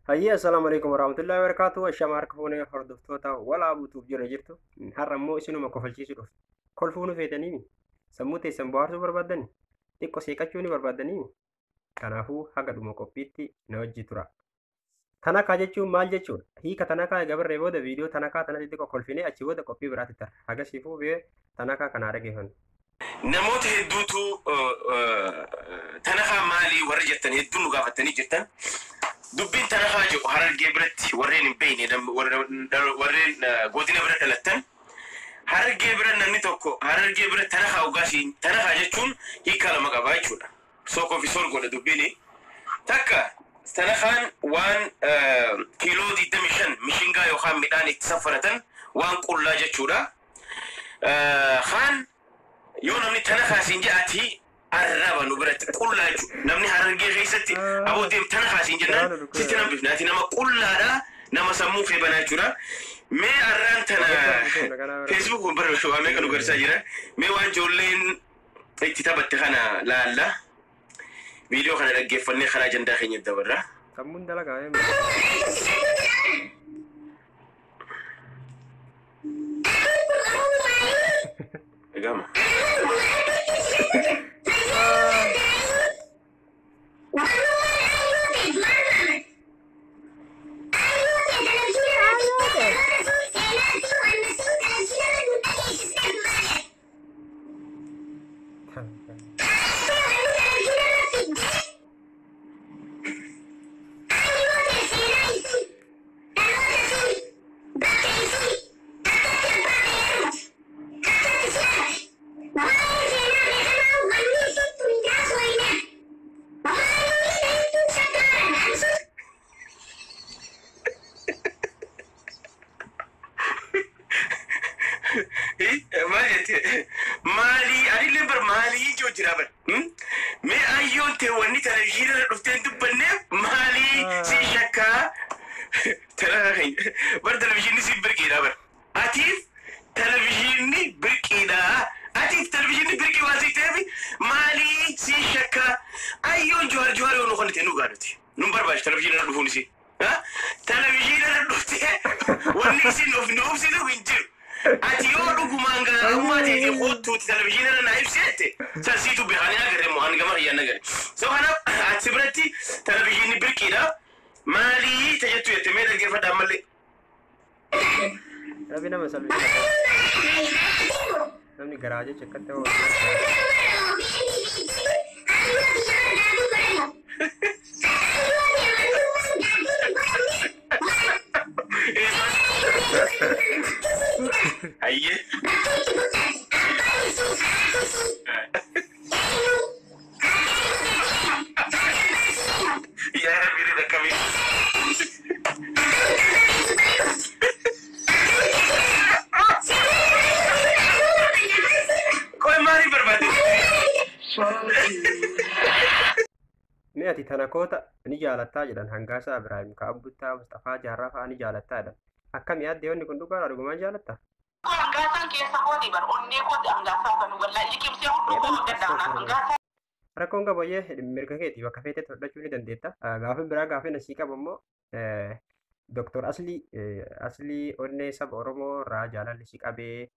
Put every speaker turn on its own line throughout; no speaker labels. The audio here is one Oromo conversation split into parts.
Hayyee, assalaamu alaikum warahmatullahi wabarakatuh. Ashama harka fuunee hordoftoota walaa buutuuf jira jirtu. Har'a immoo isinuma kofalchiisuu dhufe. Kolfuu nu feetanii, sammuu teessan bohaarsuu barbaaddani, xiqqoo seeqachuu ni barbaaddanii. Kanaafuu haga dhuma qophiitti na wajji tura. Tanakaa jechuun maal jechuudha? Hiika tanakaa egaa barree booda viidiyoo tanakaa tanatti xiqqoo kolfinee achi booda qophii biraatti tara. Hagasiifuu bee tanakaa kanaa dhageeffannu.
Namoota hedduutu tanakaa maalii warri jettan hedduun nu gaafatanii jirtan. Dubbiin tanakaa jedhu Harargee biratti warreen hin beekne, warreen godina bira dhalattan, Harargee bira namni tokko Harargee bira tanakaa ugaasii tanakaa jechuun hiika lama qaba jechuudha. Sookoo fi sorgoodha dubbiin. Takka tanakaan waan kiiloo 25 mishingaa yookaan midhaan itti safaratan waan qullaa jechuudha. Kaan yoo namni tanakaa siin jedhati arraba nu biratti qullaa jechuudha. Namni Harargee keessatti aboo deem tanakaa siin jennaan sitti nan bifne, ati nama qullaadha, nama sammuu kee banaa jechuudha. Mee arraan tana Facebook kun bara waa meeqa nu garsiisaa jira. Mee waan ijoolleen itti taphatte kana laalla. Viidiyoo kana dhaggeeffannee karaa ajandaa keenya dabarra.
Sammuun dalagaa.
Egaama. Maal jette? Maalii anillee bar maalii ijoo jira bar. Mee ayyoon ta'e wanni televizyiinii irra dhuftee hin dubbanneef maalii si shakkaa? Bar televizyiinni si birqiidha bar. Atiif televizyiinni birqiidha. Atiif televizyiinni birqii waan si ta'eef maalii si shakkaa? Ayyoon Johaar Johaar yoo nu konnite nu gaanuti. Nu barbaachisu televizyiinii irra dhufuun isii. Televizyiinii irra dhuftee wanni isin of nu ibsitu hin jiru. Ati yoo dhugumaan gaarummaa ta'e kottuuti televizyiinii irra naa ibseette san siitu beekanii agarre moo ani gama kiyyaan agarre. So kanaaf ati biratti televizyiinii birqiidha. Maalii tajettu jette mee dhaggeeffadha ammallee.
Rabbi nama salphisa. Namni garaa jecha akkatti hoo.
Hayyee. Yaa Rabbi ni akkamii. Qoy maalii barbaadde?
Mee ati tanakoota ni jaalattaa jedhan Hangaasaa Ibraahim ka Abbuttaa Mustafaa Jaarraa fa'aa ni jaalattaa jedhan. Akkam yaadde, wanni kun dhugaadha, dhugumaan jaalattaa?
Hangaasaan keessa kooti bar onnee kooti hangaasaa kan wallaahi liqimsee hunduu koo danda'an hangaasaa.
Rakkoon qabayyee mirga keeti, bakka feetetti hodhachuu ni dandeetta. Gaafin biraa gaafin asii qabu immoo Dr. Aslii Aslii onnee saba Oromoo irraa jaalalli si qabee,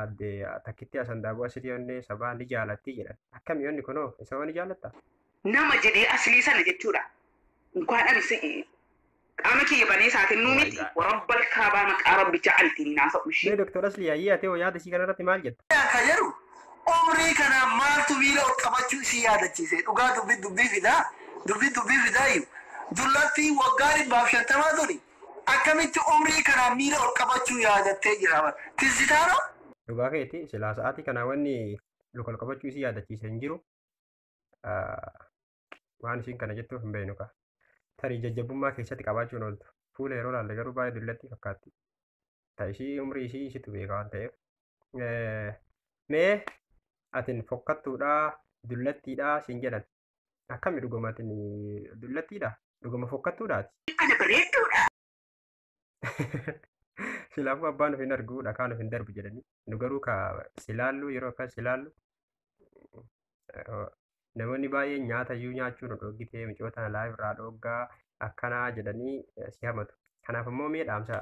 aadde takkitti Asandaaboo Aslii onnee sabaa ni jaalatti jedhan. Akkami onni kunoo isa ni jaalattaa?
Nama jedhee aslii sana jechuudha. Inkaan ani qaama kiyya banee isaatiin nuu miti. Warabbal kaabaa maqaa rabbicha altiin naasa'u ishee.
Mee Dr. Aslii hayyee ati hoo yaada isii kanarratti maal jetta?
Kan jedhu umrii kana maaltu miila ol qabachuu isii yaadachiise? Dhugaa dubbii dubbii fidaa, dubbii dubbii fidaayyuu dullattii waggaa 150 tuni akkamitti umrii kana miila ol qabachuu yaadattee jira tizitaanoo?
Dhugaa keeti, silaa sa'aatii kana wanni luka ol qabachuu isii yaadachiise hin jiru. Waan isiin kana jettuuf hin beeknu kaa. Tarii jajjabummaa keessatti qabaachuun ooltu. Fuula yeroo laalle garuu baay'ee dullattii fakkaatti. Ta ishii umrii ishii isitu beeka waan ta'eef. Mee atin fokkattuudhaa dullattiidhaa siin jedhan. Akkami, dhuguma atin dullattiidhaa? Dhuguma fokkattuudhaati?
Ana bareedduudha.
Silaafuu abbaan of hin argu dhakaan of hin darbu jedhanii. Nu garuu ka silaallu yeroo akkas silaallu namoonni baay'een nyaata iyyuu nyaachuu nu dhoggitee micoota live irraa dhoggaa Akkanaa jedhanii si hamatu. Kanaaf immoo mee dhaamsa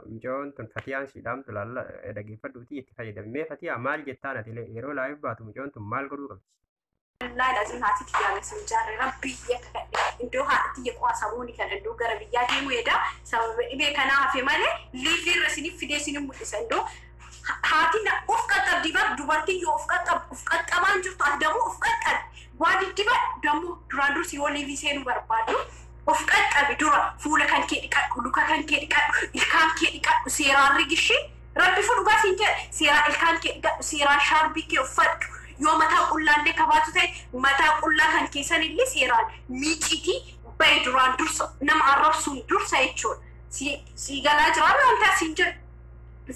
mucayyoon tun Fatiyaan si dhaamtu laalla dhaggeeffadhuutii itti fayyadami. Mee Fatiyaa, maal jettaan ati yeroo live baatu mucayyoon tun maal godhuu qabdi?
Wallaahi lazim haati tiyyaa gasin jaarre, rabbi akka kadhe iddoo haadha tiyya qo'a samuuni kan iddoo gara biyyaa deemu edaa sababa dhibee kanaa hafe malee liivii irra isiniif fidee isinin mul'isa. Iddoo haati na of qaqqabdi bar, dubartiin yoo of qaqqab of qaqqabaan jirtu addamoo of qaqqabi waa diddiba dammoo duraan dursi yoo liivii seenuu barbaaddu of qaqqabi. Dura fuula kan kee dhiqadhu, luka kan kee dhiqadhu, ilkaan kee dhiqadhu, seeraan rigishii rabbi fudhugaa siin jedhe, seeraan ilkaan kee dhiqadhu, seeraan shaarbii kee uffadhu. Yoo mataa qullaallee kabaatu ta'e, mataa qullaa kan keessan illee seeraan miiciitii bahi, duraan dursa nama arrabsuun dursa jechuudha. Si galaa jira wanta siin jedhu.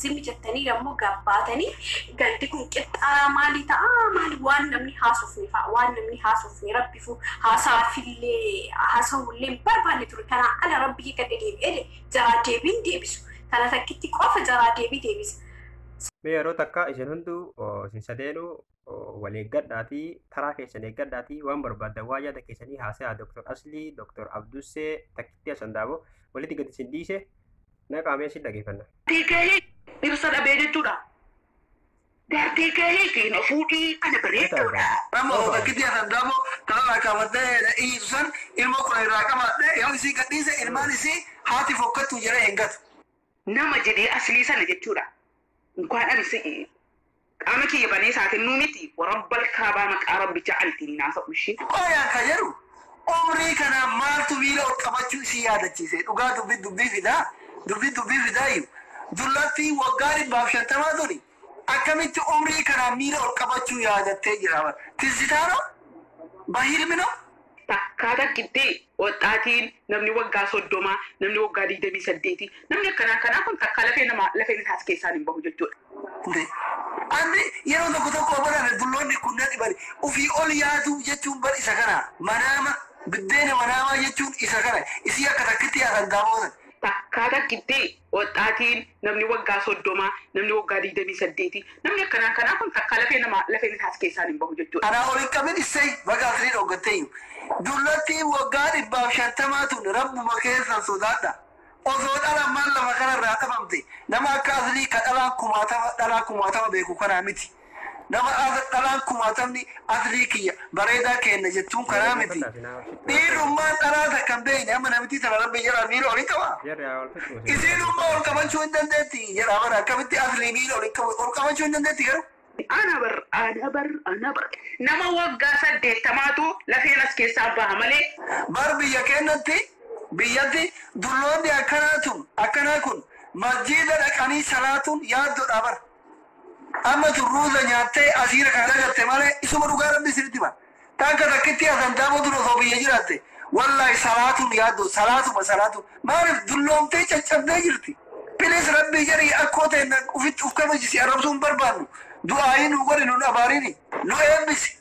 Zimmi jettanii ammoo gabbaatanii gandi kun qixxaa maalii ta'a, maali waan namni haasofne fa'a, waan namni haasofne rabbifu haasaafillee haasawullee hin barbaanne ture. Kanaa ala rabbi kadhe deebi'ee jaraa deebiin deebisu. Kana takkitti qofa jaraa deebii deebisa.
Mee yeroo takka isin hunduu, isin sadeenuu wal eeggadhaatii, taraa keessan eeggadhaatii, waan barbaaddan waa yaada keessanii haasa'a. Dr. Aslii, Dr. Abdussee, takkitti Hasan Daaboo walitti gadi isin dhiise naqaamee isin dhageeffanna.
Dartii dhirsa dhabee jechuudha. Dartii kee hiikiin fuudhii ana bareeduudha.
Amma bakkitti Hasan Daaboo kanarraa qabattee iyyitu san ilmoo kuna irraa qabaadhe yoo isii gadhiise ilmaan isii haati fokkattu jedhee hin gatu.
Nama jedhee aslii sana jechuudha. Inkwaan ani qaama kiyya banee saatiin nuu miti warabbal kaabaa maqaa rabbicha altiin naasa'u ishee.
Qoyaan kan jedhu umrii kana maaltu miila ol qabachuu isii yaadachiise? Dhugaa dubbii dubbii fidaa, dubbii dubbii fidaayu, dullattii waggaa 150 tuni akkamitti umrii kana miila ol qabachuu yaadattee jira? Tizitaano bahilmino.
Takkaa takkitti waxaatiin namni waggaa 30, namni waggaa 28, namni akkanaa akkanaa kun takkaa lafee nama lafeen isaas keessaan hin bahu jechuudha.
Anni yeroo tokko tokko baran dulloonni kunneen dhibani ofii ol yaaduu jechuun bar isa kana manaama biddeena manaamaa jechuun isa kana isii akka takkitti yaadan daabootan.
Takkaa takkitti waxaatiin namni waggaa 30, namni waggaa 28, namni akkanaa akkanaa kun takkaa lafee nama lafeen isaas keessaan hin bahu jechuudha.
Anaa ol hin qabin issee baga asirrii dhooggatteeyyu. Dullattiin waggaa 150 tun rabbuma keessan sodaadha. Osoo dhalaan maal lafa kanarraa dhabamte, nama akka aslii ka dhalaan kumaatama dhalaa kumaatama beeku kanaa miti. Nama dhalaan kumaatamni aslii kiyya bareedaa kenna jettuun kanaa miti. Dhiirummaan dhalaa takka hin beekne amma namitti tana rabbi jedhaa miila ol hin qaba. Isiinummaa ol qabachuu hin dandeetti jedhaa bara, akkamitti aslii miila ol hin qabu, ol qabachuu hin dandeetti garuu.
Ana bar, ana bar, ana bar, nama waggaa 80tu lafeen as keessaa baha malee.
Bar biyya keenyatti biyyatti dulloonni akkanaa tun akkanaa kun masjiida dhaqanii salaatuun yaaddoodha bar. Amma tun ruuza nyaattee asiira kan dagatte malee isuma dhugaa rabbi isinitti hima. Takka takkitti Hasan Daaboo tun osoo biyya jiraatte wallahi salaatuun yaaddoo salaatuma salaatu maaliif dulloomtee caccabdee jirti. Please rabbii jedhii akkoo ta'e ufitti uf kabajisi, arrabsuu hin barbaannu. Du'aayii nu godhi, nun abaarini, nu eebbisi.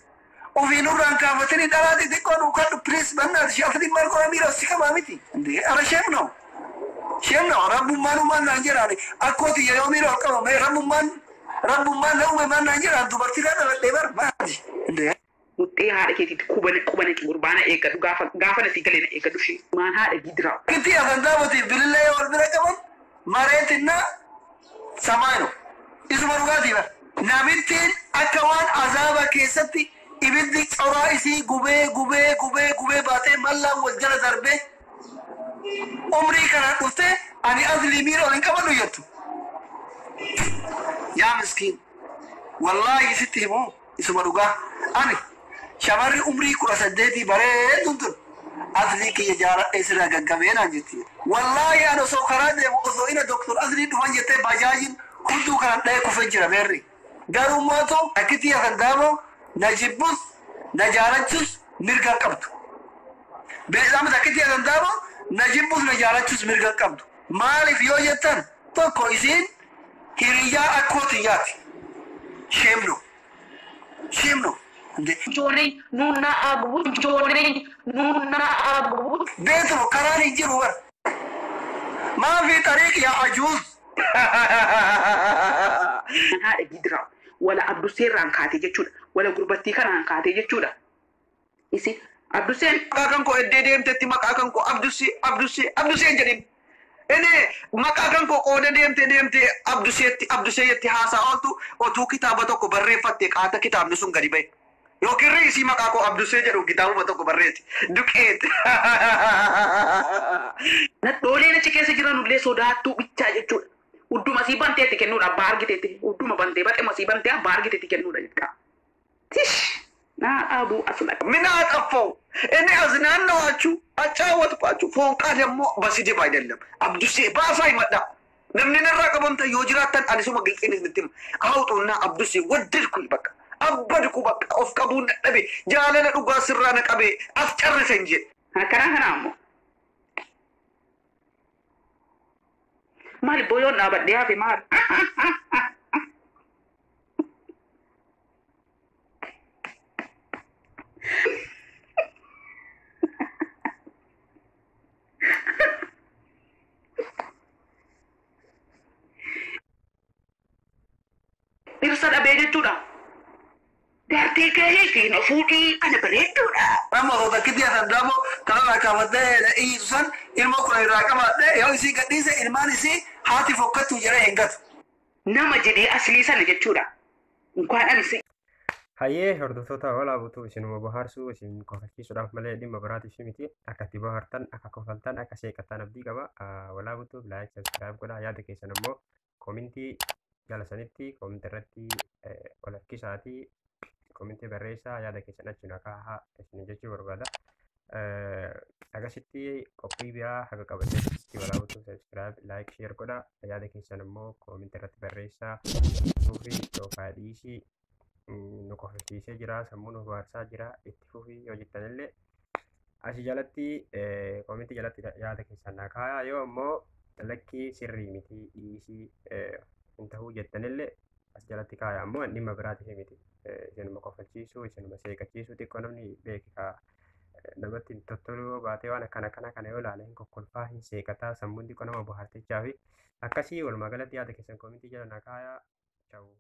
Ofii nurraan kaafatini dhalaa xixiqqoo nu kadhu please bannaati ishee afni maal godha miira si qabaa miti. Ara shame ነው, shame ነው. Rabbummaan uumaan naan jedhaan akkoo tiyya yoo miira ol qabame rabbummaan rabbummaan na uume maal naan jedhaan dubartii kan dhaladhee bar maali?
Muxxee haadha keetiitti kubana qubana gurbaana eeggadhu, gaafa gaafa na si galee na eeggadhu ishee. Maan haadha gidiraa.
Kitti Hasan Daabotiif bilillee yoo wal bira qaban mareetinna samaay ነው. Isuma dhugaatii bar. Namittiin akka waan azaaba keessatti ibiddi coraa isii gubee gubee gubee gubee baatee mallaan wal jala darbee umrii kanaan dhuftee ani aslii miira ol hin qabadhu jettu. Yaa miskiin, wallaahi sitti himu, isuma dhugaa ani shamarri umrii 18 bareedduun tun aslii kiyya jaaladhee sirraa gaggabee naan jetti. Wallaahi ani osoo karaa deemu osoo ina doktor aslii dhufan jettee bajaajin hudduu kanaan dhahee kufee jira beerri. Garuu mootu akkitti Hasan Daaboo na jibbus na jaalachus mirga hin qabdu. Beeksisa akkitti Hasan Daaboo na jibbus na jaalachus mirga hin qabdu. Maaliif yoo jettan, tokko isiin hiriyyaa akkoo tiyyaati. Shame ነው. Shame ነው.
Ijoolleen nuunna agbu, ijoolleen nuunna agbu.
Beetro karaan hin jiru bara. Maafi طريق يا عجوز.
Haadha gidiraa wala abduseerraan kaatee jechuudha. Wala gurbattii kanaan kaatee jechuudha. Isin Abduseen
Maqaa kan koo eddee deemtetti maqaa kan koo Abdusii Abdusii Abduseen jedhin. Inni maqaa kan koo qooda deemtee deemtee Abduseetti Abduseetti haasaa ooltu otuu kitaaba tokko barreeffatte qaata kitaabni sun gadi ba'e. Yookiin reesii maqaa koo Abdusee jedhu kitaabuma tokko barreessi. Duqeet.
Nadhooleen achi keessa jiran illee sodaattuu bichaa jechuudha. Udduma sii banteetti kennuudha abbaa argiteetti. Udduma bantee baxema sii bantee abbaa argiteetti kennuudha jechuudha. Tish naa dhaabuu asuma.
ምን አጠፋው? እኔ አዝናናኋችሁ፣ አጫወትኳችሁ። ፎንቃ ደግሞ በስድብ አይደለም። አብዱሴ በአፋ ይመጣ namni narraa qabamta yoo jiraattan ani suma gilxiin isinitti hima. Haawxunnaa Abdusee waddadku bakka abbadku bakka of qabuun dadhabe jaalala dhugaa sirraa na qabe as carrisen jedhe.
Akkanaa kana ammoo. Maali boyoon dhaabadhee hafe maali? Dhirsa dhabee jechuudha. Gartee gahee fi na fuudhii ana bareedduudha.
Amma osoo takkitti hasan daamoo kanarraa kaafadhee iyyitu san ilmoo kuna irraa qabaadhee yoo isii gadhiise ilmaan isii haati fokkattuu jedhee hin gatu.
Nama jedhee aslii sana jechuudha. Inkwaan ani si
Hayyee hordoftoota walaabutu isinuma bohaarsuu isin kofalchiisuudhaaf malee dhimma biraatiif miti. Akka itti bohaartan, akka kofaltan, akka seeqattan abdii qaba. Walaabutuuf like, subscribe godhaa. Yaada keessan immoo koomintii jala sanitti koomintii irratti ol harkisaatii koomintii barreessaa yaada keessan achiin akka isin jechuu barbaada. Akkasitti qophii biraa haga qabatee walaabutuuf subscribe, like, share godhaa. Yaada keessan immoo koomintii irratti barreessaa. Fuufii yookaan dhiisii nu kofalchiisee jira, sammuu nu bohaarsaa jira, itti fufii yoo jettanillee asii jalatti koomintii jalatti yaada keessan naa kaayaa. Yoo ammoo lakkii sirrii miti dhiisii hin ta'uu jettanillee as jalatti kaayaa. Ammoo dhimma biraatiif miti, isinuma kofalchiisuu isinuma seeqachiisuu xiqqoo namni beekaa namatti hin tottoluu baatee waan akkana akkana kana yoo ilaale hin kokkolfaa hin seeqataa sammuun xiqqoo nama bohaartichaa fi akkasii. Walumaa galatti yaada keessan koomintii jala naa kaayaa. Ciao.